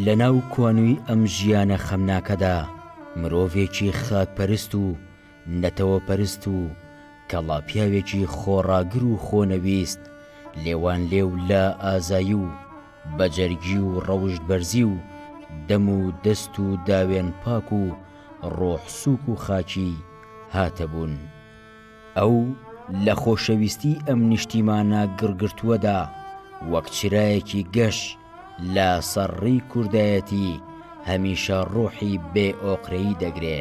لەناو کوانووی ئەم ژیانە خەمناکەدا مرۆڤێکی خاکپەرست و نەتەوەپەرست و کەڵەپیاوێکی خۆڕاگر و خۆنەویست لێوانلێو لە ئازایی و بەجەرگی و ڕەوشتبەرزی و دەم و دەست و داوێن پاک و ڕۆح سووک و خاکی هاتە بوون. ئەو لە خۆشەویستی ئەم نیشتیمانە گڕگرتووەدا وەک چرایەکی گەش لە سەر ڕێی کوردایەتی هەمیشە ڕۆحی بێ ئۆقرەیی دەگرێ.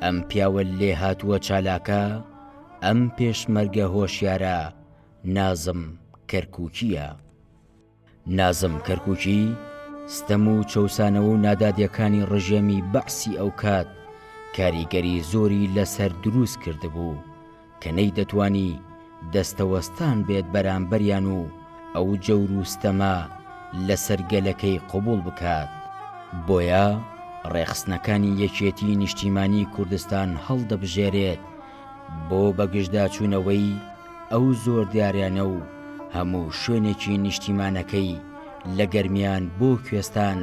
ئەم پیاوە لێهاتووە چالاکە، ئەم پێشمەرگە هۆشیارە نازم کەرکووکییە. نازم کەرکوکی، ستەم و چەوسانەوە و نادادیەکانی ڕژێمی بەعسی ئەوکات کاریگەری زۆری لەسەر دروست کردبوو کە نەیدەتوانی دەستەوەستان بێت بەرامبەریان و ئەو جەور و ستەمە لەسەر گەلەکەی قبوڵ بکات، بۆیە ڕێخستنەکانی یەکێتی نیشتیمانی کوردستان هەڵدەبژێرێت بۆ بەگژداچوونەوەی ئەو زۆرداریانە و هەموو شوێنێکی نیشتیمانەکەی لە گەرمیان بۆ کوێستان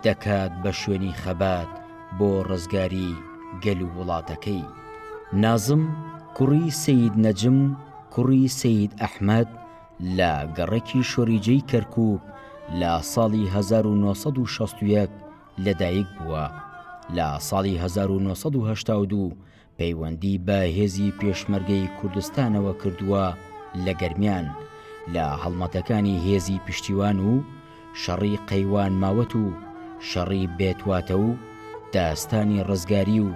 دەکات بە شوێنی خەبات بۆ ڕزگاری گەل و وڵاتەکەی. نازم کوڕی سەید نەجم کوڕی سەید ئەحمەد لە گەڕەکی شۆریجەی کەرکووک لە ساڵی 1961 لەدایک بووە. لە ساڵی 1982 پەیوەندی بە هێزی پێشمەرگەی کوردستانەوە کردووە لە گەرمیان لە هەڵمەتەکانی هێزی پشتیوان و شەڕی قەیوان ماوەت و شەڕی بێتواتە و داستانی ڕزگاری و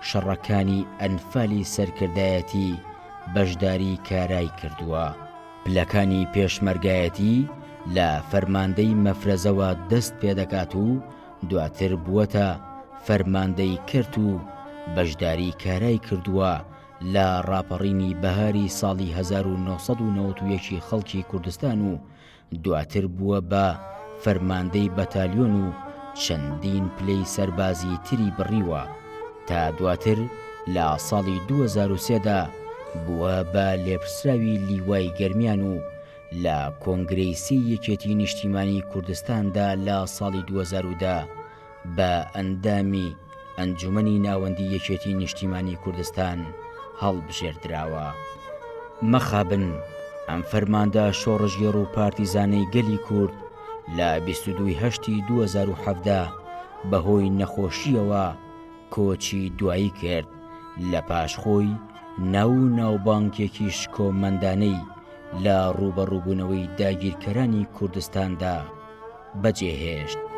شەڕەکانی ئەنفالی سەرکردایەتی بەشداری کارای کردووە. پلەکانی پێشمەرگایەتی لە فەرماندەی مەفرەزەوە دەست پێدەکات و دواتر بووەتە فەرماندەی کەرت و بەشداری کارای کردووە لە ڕاپەڕینی بەهاری ساڵی 1991 ی خەڵکی کوردستان و دواتر بووە بە فەرماندەی بەتالیۆن و چەندین پلەی سەربازی تری بڕیوە تا دواتر لە ساڵی 2003 دا بووە بە لێپرسراوی لیوای گەرمیان و لە کۆنگرەی سێی یەکێتی نیشتیمانی کوردستاندا لە ساڵی 2010 بە ئەندامی ئەنجومەنی ناوەندی یەکێتی نیشتیمانی کوردستان هەڵبژێردراوە. مەخابن ئەم فەرماندە شۆڕشگێڕ و پارتیزانەی گەلی کورد لە 22 هەشتی 2017 بەهۆی نەخۆشییەوە کۆچی دوایی کرد، لە پاش خۆی ناو و ناوبانگێکی شکۆمەندانەی لە ڕووبەڕووبوونەوەی داگیرکەرانی کوردستاندا بەجێهێشت.